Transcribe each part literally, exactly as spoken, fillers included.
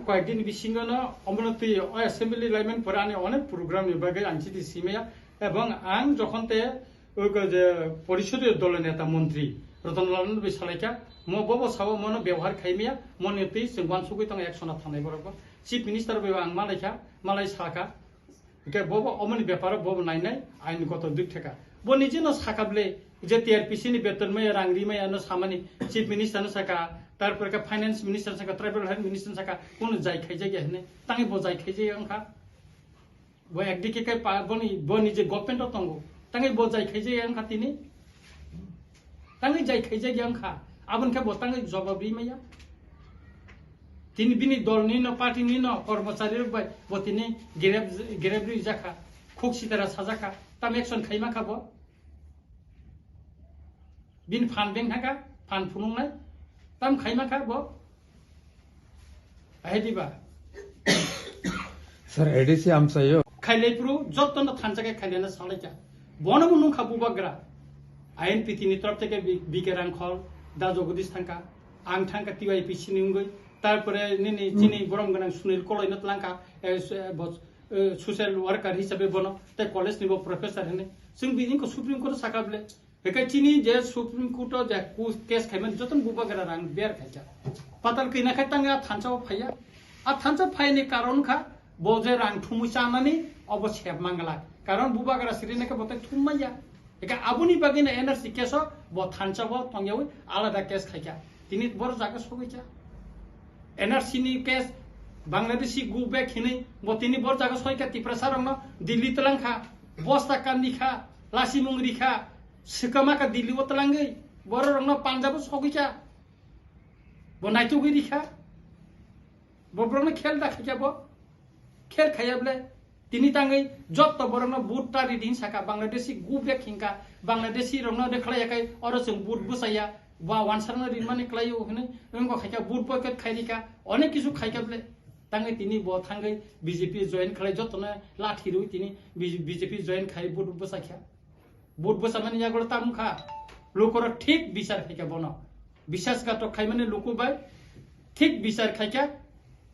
Koyekdin bisingo no omono twi o assembly laiman pore ani onek program ni bagwi ang chiti simaya, ebong ang jokhon te o je porisodio dolo neta montri Ratan Lal no bai salaikha, mo bobo sao mono bebohar khaimaya, moni twi chwng uansugwi tongo action a thanai borok bo. Chief Minister bai ang malaikha, malai saka, hingke bobo omoni beparo bobo nainai ain goto duk theka. Bo nijeno saka ble je T R P C ni beton maya rang ri maya no samani Chief Minister no saka, tarpore ke Finance Minister saka, Tribal Health Minister saka, kono jai khaijak ya hene, tangi bo jai khaijak ya wngkha. Bo ekdike kai pa, boni, boni je government o tongo, tangi bo jai khaijak ya wngkha tini. Tangwi jai khaijak ya wngkha, aboni khe bo tangwi jobab ri maya. Tini bini dol ni no, party ni no, kormochari rok bai bo tini gerep, gerep ri jakha, khuk sitara sajakha, tam action khaima kha bo. Bini phan beng thangkha, phan phunuknai, tam khaima kha bo. Ahai diba? Sir, A D C amchaio. Khailai phuru jotto no thansa khe khailai na salai kha. Bono bo nungkha bubagra. I N P T ni torop theke B-, B K Rangkhol, Da Jagadish thangkha. Ang thangkha T Y P C ni wngwi. Tarpore nini chini borom gwnang Sunil Koloi no tlangkha. Eh, s-, eh, bo, eh, social worker hisabe bono. Tei college ni bo professor hwnwi. Chwng bini ko Supreme Court saka bele. Hingke chini je Supreme Court o je ku-, case khaimani jotono bubagra rang ber khaijak. Patal kina khai tangya thansa o phaiya. A thansa phaini karon kha bo je rang thumui chanani obo sep mangla. Karon bubagra siri nake bo tai thum maya. Hingke aboni bagwi na N R C case o bo thansa bo tongyawi alada case khaikha. Tini bor jaga sogwi kha. N R C ni case Bangladeshi go back hinui bo tini bor jaga soi kha Tiprasa rokno Delhi tlang kha. Bosta kandi kha. Lasimung ri kha. Swkama kha Delhi o twlangwi, borok rokno Punjab o sogwi kha, bo naitugwi ri kha, bo borokno khel da khaikha bo, khel khaiya ble, tini tangwi jotto borokno vote ta ridi hin saka, Bangladeshi go back hinkha, Bangladeshi rokno de khlaiya khai oro chwng vote bwsaya, ba wansarno rinmani khlaio hinwi wngkha khaikha, vote boycott khai rikha, onek kisu khaikha ble, tangwi tini bo thangwi B J P join khlai jottono lathi rwi tini B J P join khai vote bwsakha. Vote bwchamani yagulo tamo kha. Lukurok thik bichar khaikha bono. Bisasghatok khaimani luku bai thik bichar khaikha.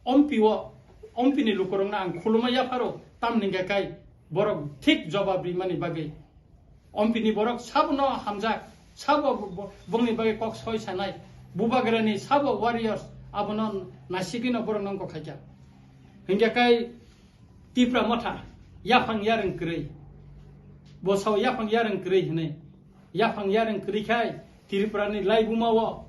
Ompi o, ompini lukurokno ang khuluma yapharo, tamni hingka kai borok thik jobab rimani bagwi. Ompini borok sabono hamjak, sabo bo-, bo-, bongni bagwi kok soi sanai. Bubagrani sabo warriors abono nasigwino borok nongko khaikha. Hingka kai Tipra Motha, yaphang yarwng kwrwi. Bo sao yaphang yarwng kwrwi hinwi. Yaphang yarwng kwrwi khai Tripura ni laibuma o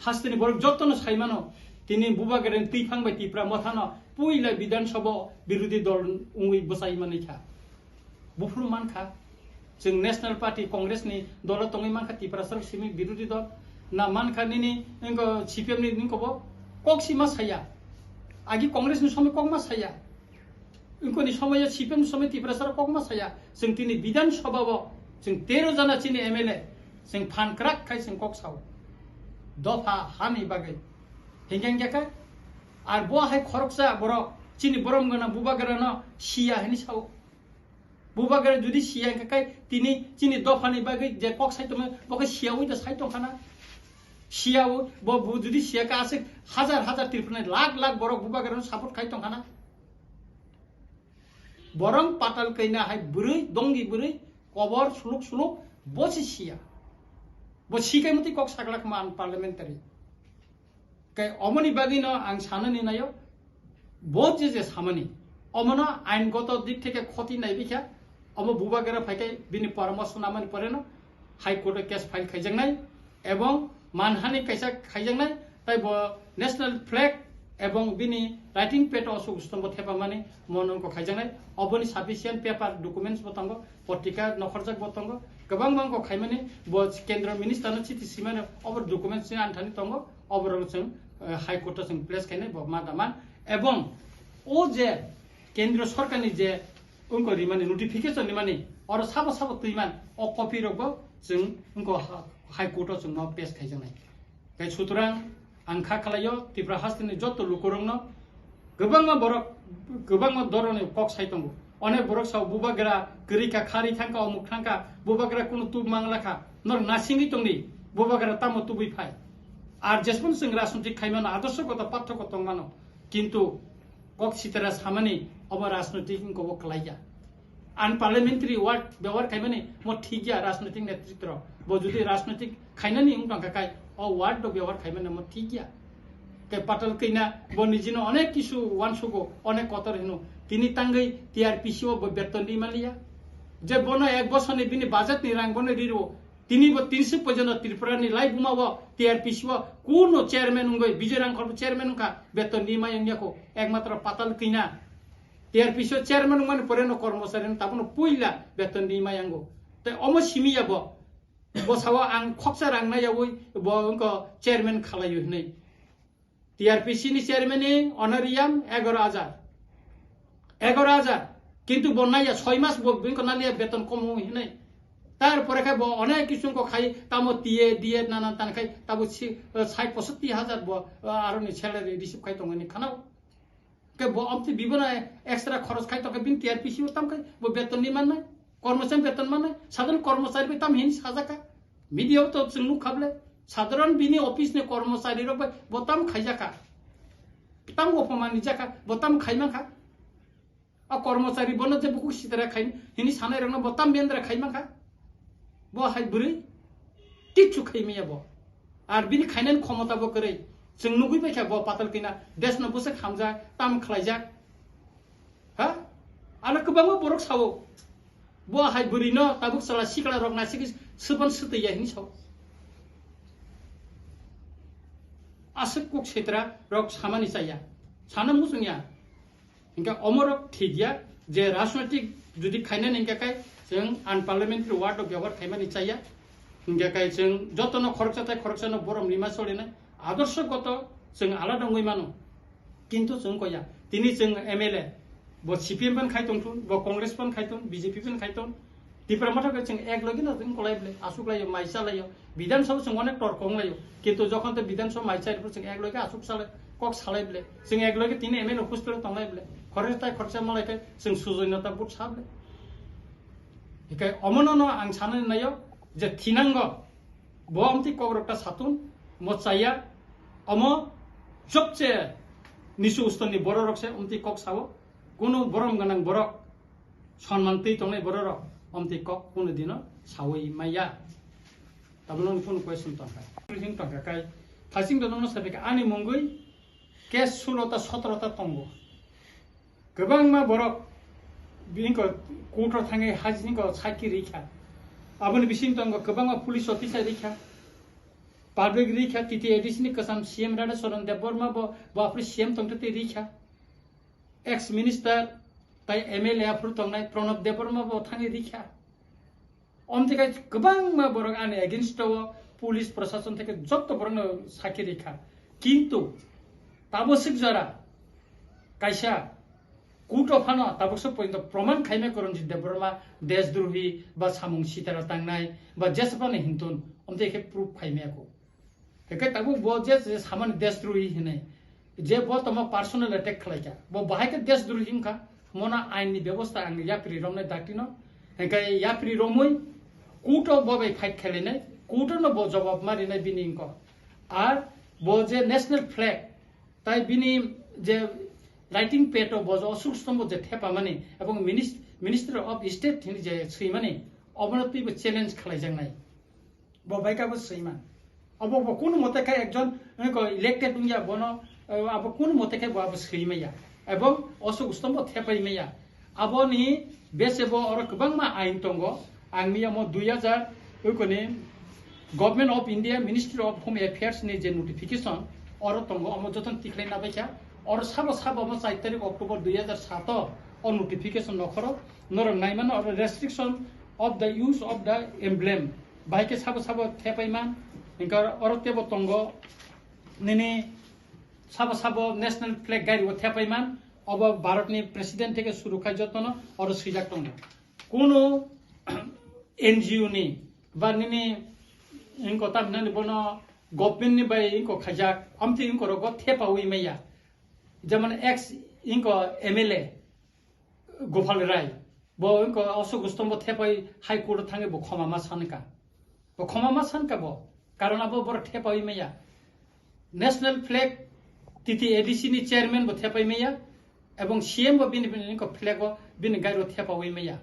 hasteni borok jotono sai mano. Tini Bubagrani twiphang bai Tipra Motha no puila Bidhan Sabha o birodhi dol wngwi bwchai manwi kha. Buphuru man kha. Chwng National Party, Congress ni dolo tongwi man kha, Tiprasa rok simi birodhi dol. Na man kha nini, wngkha C P M ni wngkha bo kok si ma saya. Agi Congress ni somoi kok ma saya. Wngkha ni somoi C P M ni somoi Tiprasa rok kok ma saya. Chwng tini Bidhan Sabha o chwng tero jana chini M L A. Chwng phan kwrak khai chwng kok sao. Dopha hani bagwi. Hingke hingke kha. Ar bo hai khoroksa borok chini borom gana Bubagra no siya hini sao. Bubagra jodi siya hingka kai tini chini dophani bagwi je kok sai tongma, bo khe siyaui da sai tongkhana. Siyaui, bo, bo jodi siya ka aswk hajar hajar Tripurani lakh lakh borok Bubagrano support khai tongkhana. Borok patal kaina hai bwrwi, dongi bwrwi, kobor suluk suluk, bo se siya. Bo sikai mutwi kok saglak ma unparliamentary. Kai omoni bagwino ang sanani nayo, bo je je samani, omono aingoto dik theke khoti naibikha, omo Bubagra phaikai bini poramorso namani poreno High Court o case file khaijaknai, ebong manhani kaisa khaijaknai, tai bo national flag ebong bini writing pad o aswk stombo thepamani mononko khaijaknai, oboni sufficient paper documents bo tongo, potrika nokhorjak bo tongo, kwbangma wngkok khaimani bo kendro minister no chiti simani obo documents ni anthani tongo. Oborok chwng, eh, High Court o chwng place khainai bo ma da man. Ebong o je Kendriya Sorkar ni je wngkha rimani notification rimani oro sabo sabo twiman o copy rok bo chwng wngkha ha-, High Court o chwng no pass khaijaknai. Tei sutrang ang kha khlaio Tripura hasteni joto lukurokno Kwbangma borok, kwbangma doroni kok sai tongo. Onek borok sao Bubagra kwrwi kha, khari thangkha, omuk thangkha, Bubagra kunu tub mangla kha. Norok nasingwi tongdi, Bubagra tamo tubui phai. Ar jesmano chwng rajniti khaimano, adorshogoto pathoko tongmano. Kintu kok sitara samani obo rajnoitik wngkha bo kwlaiya. Unparliamentary word byabohar khaimani mo thik ya rajnoitik netritro. Bo jodi rajnoitik khainani wng tongkha khai o word do byabohar khaimani mo thik ya. Khe Patal Kanya bo nijino onek kisu wansugo, onek kotor hino. Tini tangwi T R P C o bo beton di maliya. Je bono ek bosor ni bini budget ni rang bono riro. Tini bo tinsi porjonto Tripura ni lai buma bo T R P C o kuno chairman wngwi Bijoy Rangkhol bo chairman wngkha beton di mayang yako ekmatro Patal Kanya. T R P C o chairman wngmani pore no kormochari no tabono puila beton di mayango. Te omo simi ya bo. Bo sawa ang khoksa rang na yawi bo wngko chairman khalayo hinwi. T R P C ni chairman ni honorarium egaro hajar. Egaro hajar. Kintu bo naiya soi mas bo bini ko naliya beton kom hinwi. Tar pore khai bo onek kisu ko khai tamo T A, D A nanan tan khai tabo si, eh, sait posotti hajar bo, eh, aroni salary receive khai tongani khana. Ke bo amti bibana extra khoros khai to ke bin T R P C o tam khai bo beton ni mannai. Kormochari beton mannai. Sadharon kormochari bai tam hin sajaka. Media o to chwng nukha ble, sadharon bini office ni kormochari rok bai bo tam khaijaka, tam opomani jaka, bo tam khaimangkha. A kormochari bono je bukhuk sitara khai hini sanai rokno bo tam bendra khaimangkha. Bo hai bwrwi kichu khaimaya bo. Ar bini khainani khomota bo kwrwi. Chwng nugwi paikha bo Patal Kanya desno bwswk hamjak, tam khlaijak. Ha? Ano kwbangma borok sao. Bo hai bwrwino tabuk chwla sikla rok naisik swpan swtwi ya hinwi sao. Aswk kuk sitra rok samani chaya. Sana muchung ya. Hinkhe omorok thik ya je rajnoitik jodi khainani hinkhe kai chwng unparliamentary word o byabohar khaimani chaya. Hinkhe kai chwng jotono khoroksa tai khoroksano borom rima solinai. Adorshogoto chwng alada wngwi mano. Kintu chwng koya. Tini chwng M L A, bo C P M ban khai tongthun, bo Congress ban khai tong, B J P ban khai tong. Tipra Motha khe chwng ek logi no chwng kolai ble, asuk laio, mai cha laio. Bidhan Sabha chwng onek tor kong laio. Kintu jokhon to Bidhan Sabha mai cha ripro chwng ek logi asuk salai, kok salai ble. Chwng ek logi tini M L A office tong lai ble. Khoroksa tai khoroksa malai khe chwng sujoinota but sa ble. Hikai omono no ang sanani naio je thinango. Bo amtwi kokrok ta satun, mo chaya, omo chopche nisu ustoni bororok se amtwi kok sao, kunu borom gwnang borok, sonman twi tongnai bororok amtwi kok kunu dino sawi maya. Tabukno kunu question tongkha. Question tongkha kai, thasing dono no sabika ani mungwi case sulo ta sotro ta tongo. Kwbangma borok bini ko court o thangwi hajini ko sakhi rikha. Aboni bising tongo kwbangma police officer rikha. Public rikha, T T A D C ni kwcham C M Rana Charan Debbarma bo, bo aphuru C M tongtwi rikha. Ex minister tai M L A aphuru tongnai Pranab Debbarma bo thangwi rikha. Omthikai kwbangma borok ani against o police prosason theke jotto borokno sakhi rikha. Kintu tabosik jora kaisa court o phano tabokso porjonto proman khaimai Koronjit Debbarma desdrohi ba samung sitara tangnai ba jesaphano hintun omthe khe proof khaimai ako. Hwnkhe tabuk bo je, je samani desdrohi hinwi, je bo tamo personal attack khlaikha, bo bahai khe desdrohi wngkha, mono ain ni bebosta ang yapri romnai dakti no, hwnkhe yapri romwi court o bo bai fight khlainai, court no bo jawab ma rinai bini wngkha. Ar bo je national flag, tai bini je writing pad o bo je Ashok Stombo je thepamani, ebong minis-, Ministry of State hini je swimani, obono twibo challenge khlaijaknai. Bo bai kabo swiman. Abo bo kunu mote khai ekjon, eh, ko elected wngya bono, eh, abo kunu mote khai bo abo swimaya. Ebong Ashok Stombo thepai maya. Aboni bese bo oro kwbangma ain tongo. Ang miya mo dui hajar, oikoni Government of India Ministry of Home Affairs ni je notification oro tongo, omo joton tikhlai nabaikha. Oro sabo sabo mo char tarik October dui hajar sato o notification nokhoro norok naimano oro restriction of the use of the emblem. Bahai khe sabo sabo thepai man, hinkhe oro tebo tongo nini sabo sabo national flag gari o thepai man, obo Bharat ni president theke suru khai jotono oro swijak tongo. Kunu N G O ni ba nini hinkhe tam hinani bono government ni bai hinkhe khaijak, amtwi hinkhe rogo thepawi maya. Jemon ex hinkhe M L A, Gopal Rai, bo wngkha Ashok Stombo thepai High Court o thangwi bo khoma ma sankha. Bo khoma ma sankha bo, karon abo borok thepawi maya. National flag T T A D C ni chairman bo thepai maya, ebong C M bo bini, bini ko flag o bini gairo thepawi maya.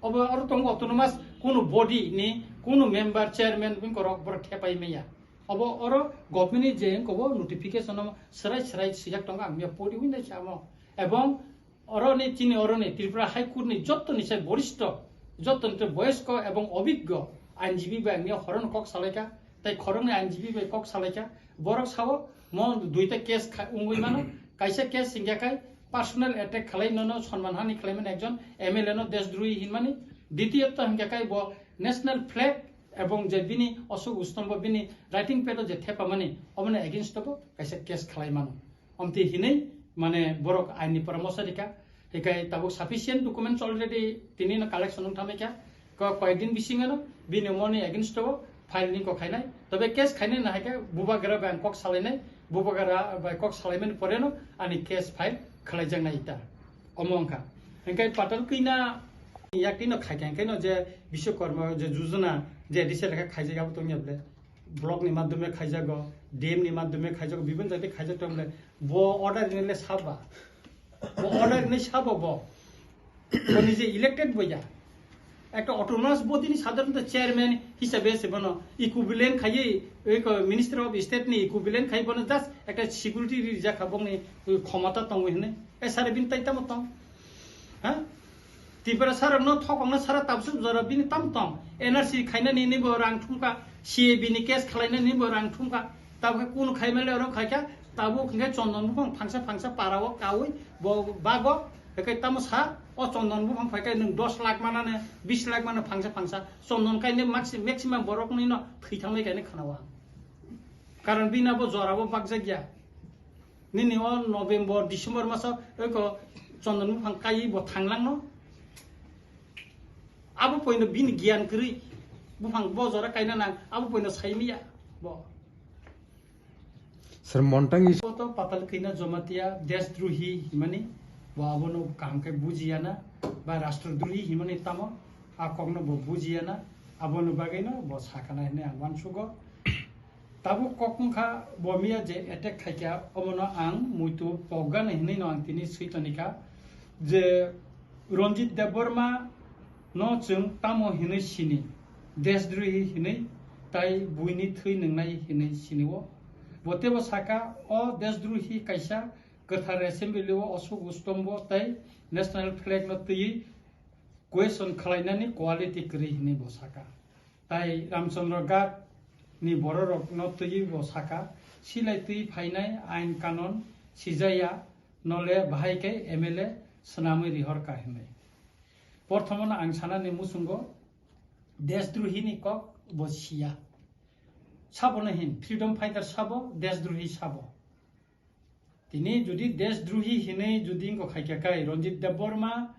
Obo oro tongo autonomous kunu body ni kunu member, chairman bini ko rok borok thepai maya. Obo oro government ni je ko bo notification o srai srai sijak tongo, ang ya pori wi nai samo. Ebong oro ni chini oro ni Tripura High Court ni jotto ni sai boristo, jotto ni boyosko ebong obiggo ainjibi bai ang ya horon kok salaika, tai khoroknwi ainjibi bai kok salaika. Borok sao mo duita case kha-, wngwi mano. Kaisa case hingya kai personal attack khalai nono, Sonman Hani khlaimani ekjon M L A no deshdrohi hinmani. Ditiyota hingya kai bo national flag ebong je bini osok ustombo bini writing pad o je thepamani, omono against o bo kaisa case khalai mano. Omti hinwi mane borok aini poramoso rika. Hikai tabuk sufficient documents already tini no collection wng thamai kha. Ko koyek din bisingo no bini moni against o file ni ko khainai. Tobe case khainai na haikhe bubagra bai ang kok salainai, bubagra bai kok salaimani pore no ani case file khalaijaknai ita. Omo wngkha. Hikai Patal Kina yakti no khaikha, hikai no je Biswakarma je jujuna je dise lekha khaijak abo tongya ble. Block ni madhyome khaijago, D M ni madhyome khaijago, bibin jati khaijak tong ble. Bo order ni le saba. Bo order ni saba bo. Bo nije elected bo ya. Ekta autonomous body ni sadharanto chairman hisabe se bono equivalent khaiye, oi ko Minister of State ni equivalent khai bono just ekta security rijak kha bongni khomota tongwi hwnwi. E sare bin tai tamo tong. Ha? Tipra sarok no thokong no sara tabsuk jora bini tam tong. N R C khainani ni bo rang thumkha, C A B ni case khlainani ni bo rang thumkha. Tabukhe kunu khaimale oro khaikha, tabuk hingke chondon buphang phangsa phangsa para o kaui bo bago, hingke tamo sa, o chondon buphang phaikhe nwng dos lakh manane, bis lakh mano phangsa phangsa. Chondon kaine maxi-, maximum borok ni no thwi thangbai kaine khana o ang. Karon bini abo jora bo bakjak ya. Nini o November, December maso eko chondon buphang kaiwi bo thanglangno. Abo poino bini giyan kwrwi. Buphang bo jora kaina nang, abo poino saimiya bo. Sir, Montang is Bo to Patal Kina Jamatia deshdrohi himani, bo abono kaham khe bujiya na, ba rastrodrohi himani tamo, a kokno bo bujiya na, abono bagwino bo sakana hinwi ang uansugo. Tabuk kok wngkha bo miya je attack khaikha, omono ang muitu pokgani hinwi no ang tini swi tonikha je Ranjit Debbarma no chwng tamo hinwi sini, deshdrohi hinwi tai buini thwi nwngnai hinwi sini o. Bo tebo saka o deshdrohi kaisa kwthar assembly o Ashok Ustombo tai national flag no twiwi question khwlainani quality kwrwi hinwi bo saka. Tai Ramchandra Ghat ni bororok no twiwi bo saka, silai twi phainai ain kanon sijaya nole bahai khe M L A swnamwi rihorka hinwi. Porthomono ang sanani muchungo deshdrohi ni kok bo siya. Sabono hin freedom fighter sabo, deshdrohi sabo. Tini jodi deshdrohi hinwi jodi wngkha khaikha kai, Ranjit Debbarma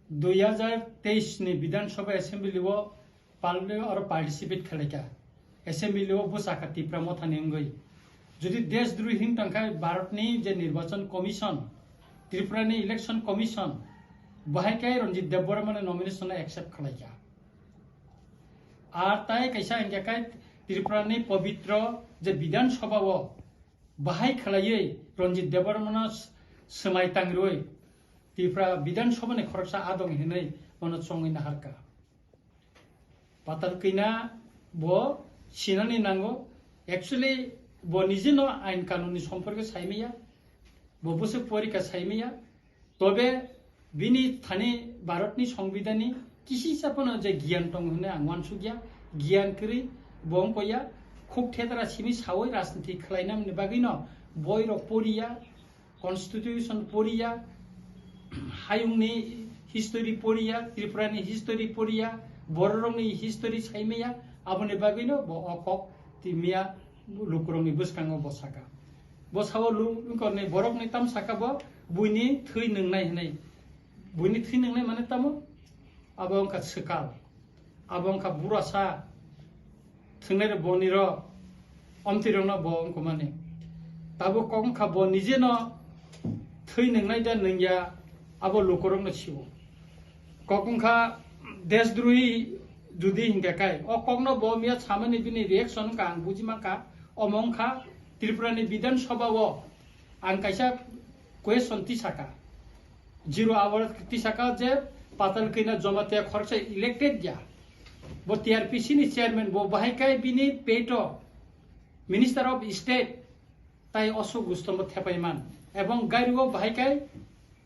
dui hajar teis ni Bidhan Sabha Assembly o pal-, oro participate khlaikha, Assembly o bwsakha Tipra Mothani wngwi. Jodi deshdrohi wng tongkha Bharat ni je Nirbachan Commission, Tripura ni Election Commission, bahai kai Ranjit Debbarma ni nomination no accept khlaikha. Ar tai kaisa hingkha kai Tripura ni pobitro je Bidhan Sabha o bahai khwlaiwi Ranjit Debbarmano s-, swmai tangrwi Tripura Bidhan Sabha ni khoroksa adong hinwi bono chongwi naharkha. Patal Kina bo sinani nango, actually bo nijeno ain kanun ni somporke saimaya, bo bwswk porikha saimaya, tobe bini thani Bharatni Songbidhanni kisisa phano je giyan tongo hwnwi ang uansukya, giyan kwrwi bo wngkha ya, khuk thetra simi sawi rajniti khlainani bagwino boirok poriya, constitution poriya, hayungni history poriya, Tripurani history poriya, bororokni history saimaya, aboni bagwino bo o kok timiya lukurokni bwskango bo saka. Bo sao lu-, wngkorni borokni tam saka bo buini thwi nwngnai hinwi. Buini thwi nwngnai mane tamo? Abo wngkha swkal. Abo wngkha burasa. Thwngnai rok boni rok. Omtwi rokno bo wngkha mani. Tabuk kok wngkha bo nijeno thwi nwngnai da nungya abo lukurokno sio. Kok wngkha deshdrohi jodi hingkha kai. O kokno bo miya samani bini reaction wngkha ang buji mankha. Omo wngkha Tripurani Bidhan Sabha o Ang kaisa question tisaka, zero hour tisaka je Patal Kanya Jamatia khoroksa elected ya, bo T R P C ni chairman, bo bahai kai bini peto Minister of State tai Ashok Rustom bo thepaiman, ebong gairio bahai kai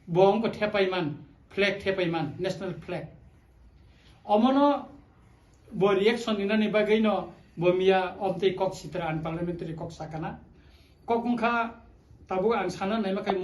bo wngkha thepaiman, flag thepaiman, national flag. Omono bo reaction rinani bagwi no bo miya omtwi kok sitra unparliamentary kok sakana. Kok wngkha tabuk ang sana naima khai